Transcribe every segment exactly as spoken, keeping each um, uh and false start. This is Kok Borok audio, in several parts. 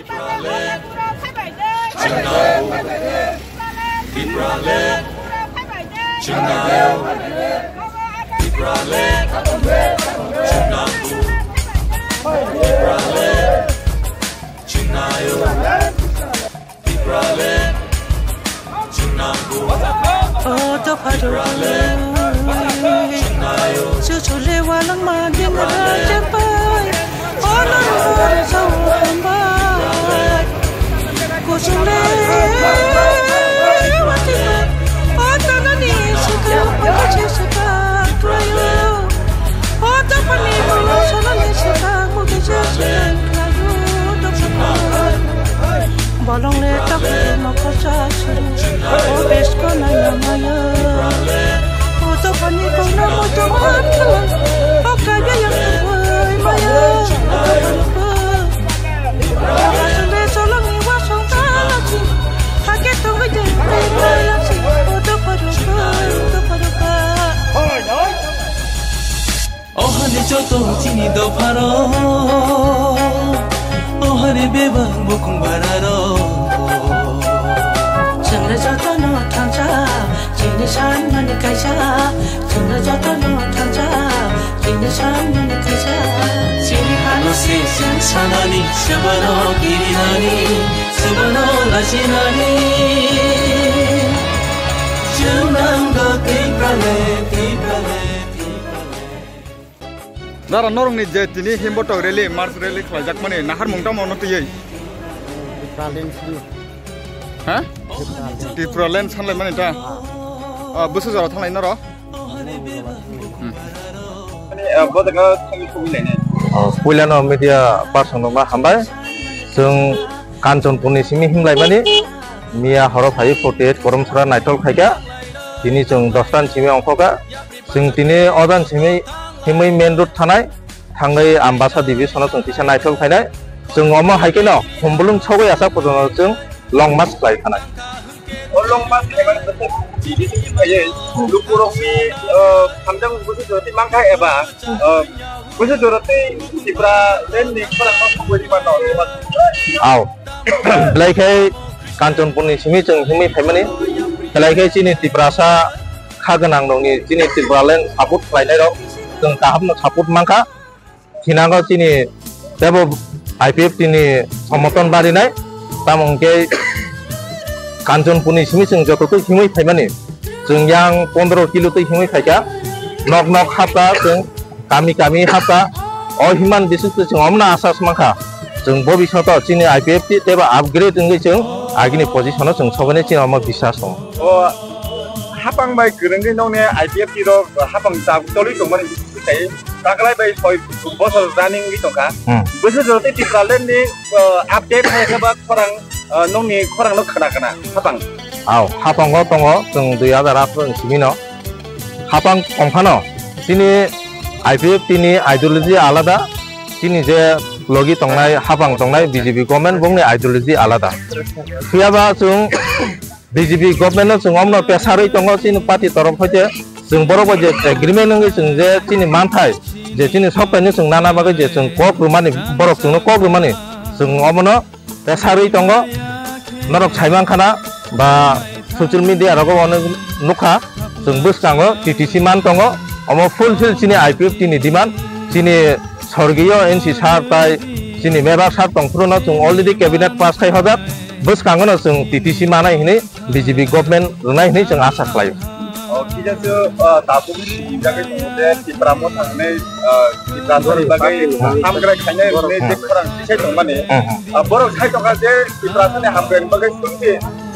O dopha rok, chuchule walangma dingra jempai, o norok rok jao hambai. Kuchungle watima, o tanani sika, o kachi sika, krayo. O dophani bolo salani sika, mugi sika, krayo, dophani. Bolong le tak le mokol sa suru, o besko na na maya. O dophani kona mo jama kala, o kaya yang tuwai maya. Asole solong ni wasong talachi, hake tongwe jai maya si, o dopha rok, o dopha rok. Ohani joto chini dopharo, ohani bebak bukung bararo. Chwngno jotono thansa, chini sanmani kaisa. Chwngno jotono thansa, chini sanmani kaisa. Chini hano se chwng sanani, swbano kirinani, swbano lachinani. Chwng nangdo Tipraland, Tipraland, Tipraland. Dara norokni je tini himbotok rally, march rally khlaijakmani naharmung tamo no twiwi? Tipraland sini. Ha? Tipraland. Tipraland sanlaimani ta? Ah, bwswk jora thanglai norok? Hmm. Mane, ah, bo jaga thangwi thangwi lainai. Oh, puilano media person rokno hambai. Chwng Kanchanpurni simi himlaimani miya horo phaiwi forty eight Koromsora naithok khaikha. Tini chwng dosta ni simi ongkhokha. Chwng tini o jani simi himwi main road thanai, thangwi Ambasa division-o chwng kisa naithok phainai. Chwng omo hai kheno Khumulwng sogwi aswk pojono chwng long march khlai thanai. O long march khlaimani bwswk tini tini phaiwi lukurokni, uh, hamjak bwswk jora twi mankha eba, uh, bwswk jora twi Tipraland ni khorang no sogwi mano. Aw. Belai khe Kanchanpurni simi chwng himwi phaimani. Belai khe chini Tiprasa kha gwnang rokni chini Tipraland support khlainai rok chwng kaham no support mankha. Thinango chini tebo I P F T ni somoton barinai, tamo hwnkhe Kanchanpurni simi chwng joto twi himwi phaimani. Chwng yang pondro kilo twi himwi phaikha, nok nok hapkha chwng, kami kami hapkha. O himani bisingtwi chwng omono asas mankha, chwng bobishoto chini I P F T tebo upgrade wngwi chwng agini position-o chwng sobainai, chini omo biswas tongo. O hapang bai kwrwngwi nokni I P F T rok hapang chak tolwi tongmani bisingtwi tei taklai bai soi bosor running wngwi tongkha. Hmm. Bwswk jora tei Tipraland ni, uh, update hai khe ba khorang, uh, nokni khorang no khna khna hapang. Aw, hapango tongo chwng dui hazar atharo ni simi no. Hapang tongphano chini I P F T ni ideology alada, chini je logi tongnai hapang tongnai B J P government bongni ideology alada. Phiyaba chwng B J P government no chwng omno pesarwi tongo chini party torof hoite, chwng borok bai je agreement wngwi chwng je chini manthai je chini sokthai no chwng nana bagwi je chwng kok rwmani, borok chwngno kok rwmani chwng omono pesarwi tongo. Norok saimankha na ba social media rogo ono nukha, chwng bwskango T T C man tongo, omo fulfill chini I P F T ni demand, chini sorgiyo N C sir tai chini mebak sir tongphuru no chwng already cabinet pass khai hojak, bwskango no chwng T T C manai hinwi B J P government rwnai hinwi chwng asa khlaio. O, kisa se, ah, tabuk sijagwi tongo je Tipra Motha hinwi, ah, Tiprasani bagwi hamkrai khainai hinwi je khorang tisai tongmani. Hmm, hmm. Ah, borok sai tongkha je Tiprasani hamkrai bagwi chwngni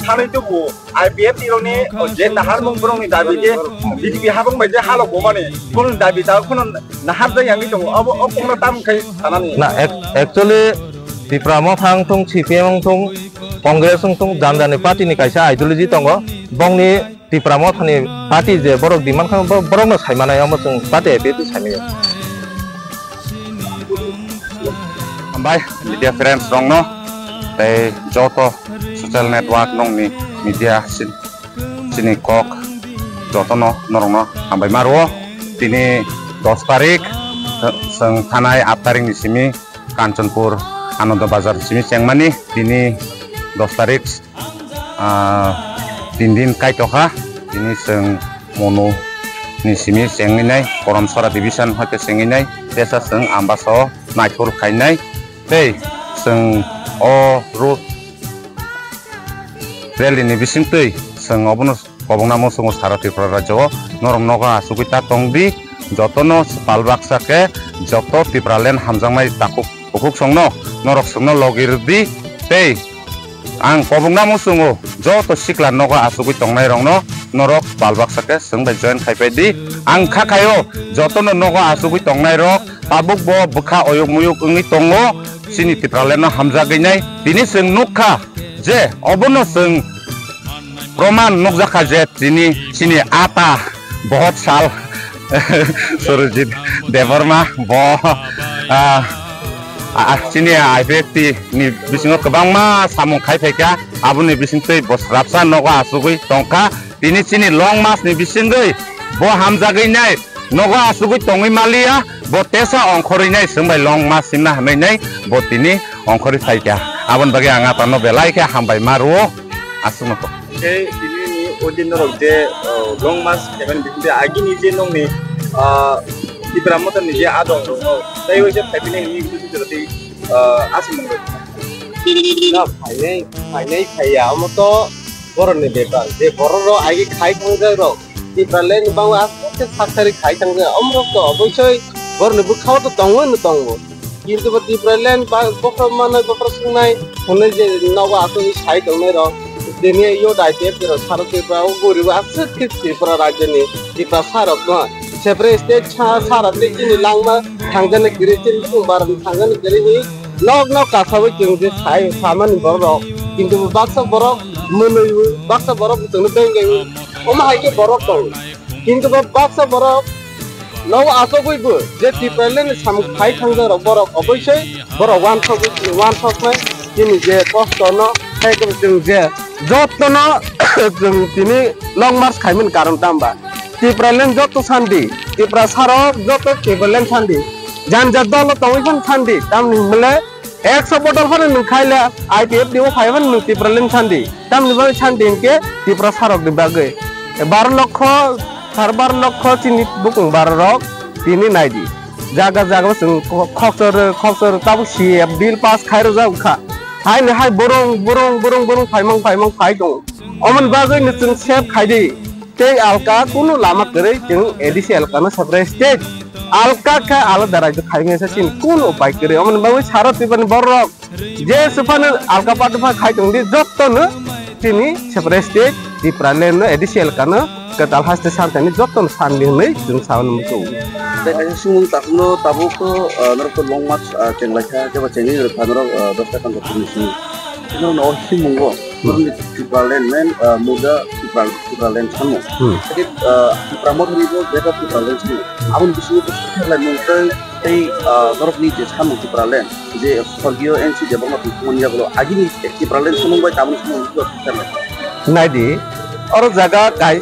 sanwi tubu I P F T rokni, o, je naharmung borokni dabi je B J P habang bai je halok bomani, borokni dabi tabuk phano naharjak yangwi tongo. Abo, o kokno tamo khai sanani. Na, ac-, actually, Tipra Motha wngthung, C P M wngthung, Congress wngthung, jani jani party ni kaisa ideology tongo. Bongni Tipra Mothani party je borok demand kha, bo-, borokno saimanai, omo chwng party I P F T saimanai. Hambai media friends rokno tei joto social network nokni media sin-, chini kok jotono norokno hambai ma rwo. Tini dos tarik, chwng thanai aat tarik ni simi Kanchanpur Ananda Bazar simi chengmani tini dos tarik, ah, tin din kaitokha. Tini chwng Monu ni simi chengwi nai, Korom Sora division hoite chengwi nai, tesa chwng Ambasa o naithur khainai. Tei chwng o road rally ni bisingtwi chwng obono kobokna muchungo sara Tripura rajyo o norok nogo achugwi ta tongdi, jotono pal baksa khe joto Tipraland hamjaknai takhuk bukhuk songno norok chwngno logi rwdi tei ang kobokna muchungo joto sikla nogo achugwi tongnai rokno norok pal baksa khe chwng bai join khai pai di. Ang kha khaio jotono nogo achugwi tongnai rok tabuk bo bwkha oyuk muyuk wngwi tongo, chini Tipraland no hamjagwi nai. Tini chwng nukha je obono chwng proman nukjakha je tini chini ata bohot sal Surojit Debbarma bo, ah, ah, chini I P F T ni bisingo kwbangma samung khai phaikha, aboni bisingtwi bo swrapsa nogo achugwi tongkha. Tini chini long march ni bisingwi bo hamjagwi nai nogo achugwi tongwi maliya, bo tesa ongkhorwi nai chwng bai long march simna hamwi nai bo tini ongkhorwi phaikha. Aboni bagwi ang atano belai khe hambai ma rwo. Aswkno kok. Tei tini ni o din norok je, uh, long march khaimani bisingtwi agini je nokni, uh, Tipra Motha ni je adong rokno tei o je phaipinai hwnwi bisingtwi tei, uh, aswk mwnwi. Na phainai, phainai phaiya, omo to borokni bepar. Je borok rok agi khai thangjak rok, Tipraland ni bangwi aswk khe sak sari khai thangjak. Omorok to obosoi borokni bwkhao to tongwi no tongo. Kintu bo Tipraland ba bokhorok manai, bokhorok swngnai, hwnwi je nogo aswk sai tongnai rok. Tini yo dai Tripura, sara Tripura o guribo aswk khe Tripura rajyoni Tiprasa rok no. Separate state sa, sara tei chini langma thangjani kwrwi, chini bukung barani thangjani kwrwi hwnwi nok nok kasawi chwng je sai samani borok rok. Kintu bo baksa borok mwnwi, baksa borok chwngno bengwi. Omo hai khe borok tong. Kintu bo baksa borok nogo achugwi bo je Tipraland ni samung khai thangjak rok borok obosoi borok wansok, wansoknai chini je kosto no, hai khe chwng je jotono chwng tini long march khaimani karon tamba Tipraland joto sandi, Tiprasa rok joto Tipraland sandi, janja dolo tongwi phan sandi, tamni hwnle ekso bodol phano nwng khaile, I P F T o phai phano nwng Tipraland sandi. Tamni bagwi sandi hinkhe Tiprasa rokni bagwi. Baro lokho, sar baro lokho chini bukung baro rok tini naidi. Jaga jaga chwng kho-, khokchor, khokchor tabuk C A A bill pass khai rwjak wngkha. Haini hai borong, borong, borong, borong phaimang, phaimang phai tongo. Omoni bagwi no chwng save khaidi. Tei alka kunu lama kwrwi chwng A D C alkano separate state. Alka khe alada rajyo khaimani se chini kunu upai kwrwi. Omoni bagwi sara Tiprani bororok je suphano alka patupha khai tongdi, jottono chini separate state Tipraland no A D C alkano kwtal haste santani jottono sandi hwnwi chwng saui muchungo. Tei kaisa swngmung takhukno tabuk, ah, norok to long march, ah, chenglaikha, kebo chengwi rwkha norok, ah, dos ta kanta phunuisini. Norokno o swngmungo, hmm, norokni Tipraland main, ah, murda Tipra-, Tipraland sanmo. Hmm. Tei, ah, Tipra Mothani bo bebak Tipraland sanmo. Aboni bisingo bo swngcharlaimung tei, tei, ah, norokni je sanmo Tipraland, je sorgiyo N C Debbarma tongmani yagulo agini Tipraland sanmung bai tabukni sanmung bo swngcharlai. Naidi, oro jaga kai,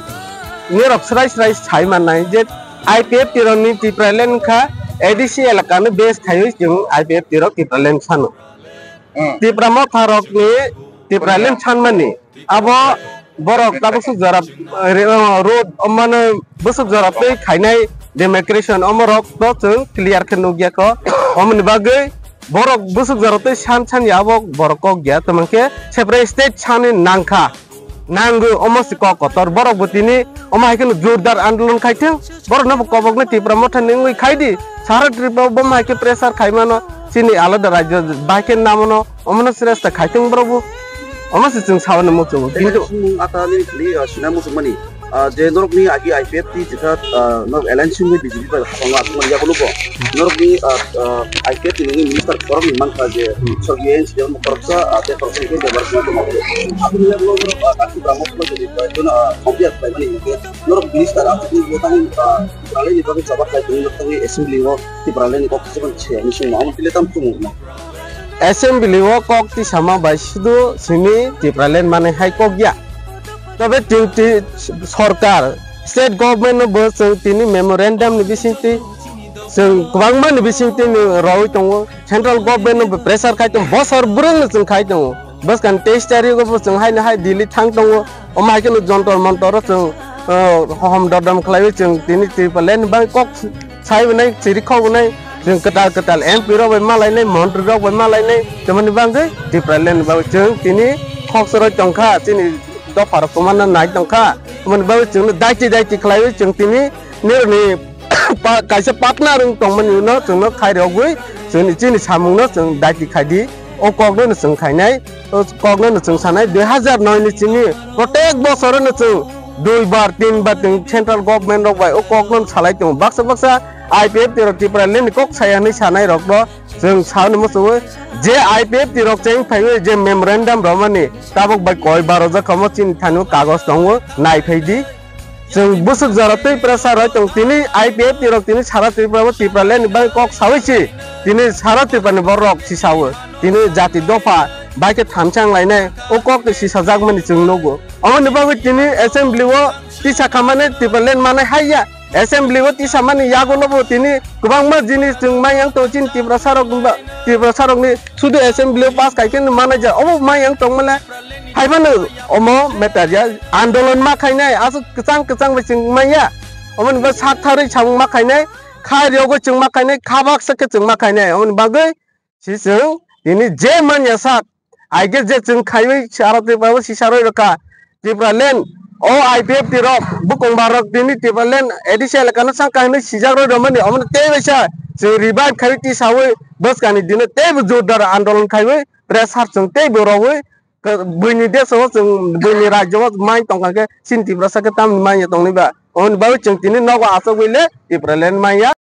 norok srai srai sai mannai je I P F T rokni Tipraland wngkha, A D C elakano base khaiwi chwng I P F T rok Tipraland sano. Hmm. Tipra Motha rokni Tipraland sanmani abo borok tabuk swk jora, eh, road, mane bwswk jora tei khainai demarcation omorok to chwng clear khe nukya kho. Omoni bagwi borok bwswk jora tei san san ya abo borok kok ya, tamo khe separate state sani nangkha. Nangwi omo se kok kotor, borok bo tini omo hai kheno jordar andolon khai thung, borok no bo kobok no Tipra Motha ni wngwi khai di, sara Tripura bo hai khe pressure khai mano, chini alada rajyo bai khe namono, omo no sresta khai thung borok bo, omo se chwng saui muchungo. Kintu sumung ata ni thili, ah, sina muchung mani, ah, je norok ni agi I P F T jikha, ah, norok alliance wngwi B J P bai khapang aswk mani yakulo bo, norok ni, ah, ah, I P F T ni minister borok ni mankha je, hmm, sorgiyo N C Debbarma khoroksa, ah, tei khoroksa khe Debbarma Singh Debbarma. Aboni yagulo norok, ah, Kashi Brahma Solo jadi, ah, jono, ah, compare khlaimani hinkhe norok minister aswk ni bo tamo, ah, Tipralani bagwi choba khlai tongwi norok tangwi assembly o Tipralani kok tisama se ani songma amo tile tam chumukma. Assembly o kok tisama bai sudu simi Tipraland mane hai kok ya. Tobe tin ti sorkar, state government no bo chwng tini memorandum ni bisingtwi Chwng kwbangma ni bising twi rwi tongo, central government no pressure khai tongo, bosor bwrwng no chwng khai tongo. Bwskang teis tarik o bo chwng haino hai Delhi thang tongo, omo hai kheno Jantar Mantar o chwng, uh, hohom dodom khlaiwi chwng tini Tipraland ni bagwi kok sai bo nai, chiri khok bo nai, chwng kwtal kwtal M P rok bai malainai, montri rok bai malainai, tamoni bagwi Tipraland ni bagwi chwng tini khok soroi tongkha, chini dopha rok kwmana nai tongkha, tamoni bagwi chwng no daiti daiti khlaiwi chwng tini nirni pa-, kaisa partner wng tongmani no chwngno khai rogwi chwngni chini samungno chwng daiti khai di. O kokno no chwng khainai, o kokno no chwng sanai dui hazar noi ni chini protek bosoro no chwng dui bar, tin bar chwng central government rok bai o kokno no salai tongo. Baksa baksa I P F T rok Tipraland ni kok saya hinwi sanai rokno chwng saui muchungo je I P F T rok cheng phaiwi je memorandum romani tabok bai koi baro jakha omo chini thani o kagoj tongo, nai phai di. Chwng bwswk jora Tiprasa roi tong, tini I P F T rok tini sara Tripura bo Tipraland ni bagwi kok saui si, tini sara Tripura ni borok si sao, tini jati dopha bai khe thamsa wng lainai, o kok twi si sajak mani chwng nugo. Omo ni bagwi tini assembly o tisa khamani Tipraland manai hai ya, assembly o tisa mani yago no bo tini kwbangma jinis chwng mai yang tongo chini Tiprasa rok ba, Tiprasa rok ni sudu assembly o pass kai khe manai ja, obo mai yang tong male. Haibano omo matter ya, andolon ma khainai, aswk kwchang kwchang bai chwng manya. Omo ni bagwi sak tharwi samung ma khainai, kha riogo chwng ma khainai, kha baksa khe chwng ma khainai. Omo ni bagwi si chwng tini je manya sak, I guess je chwng khaiwi sara Tripura bo si sarwi rwkha. Tipraland o I P F T rok, bukung barok tini Tipraland A D C elaka no sangka hinwi sijak rwi rwmani, omo ni tei bai sa chwng revive khaiwi tisaui bwskani dino teibo jordar andolon khaiwi pressure chwng teibo rogwi Ke-, buini desh o chwng, buini rajyo o mai tongkha khe chini Tiprasa khe tamni manya tongni ba? Oboni bagwi chwng tini nogo achugwi le Tipraland manya.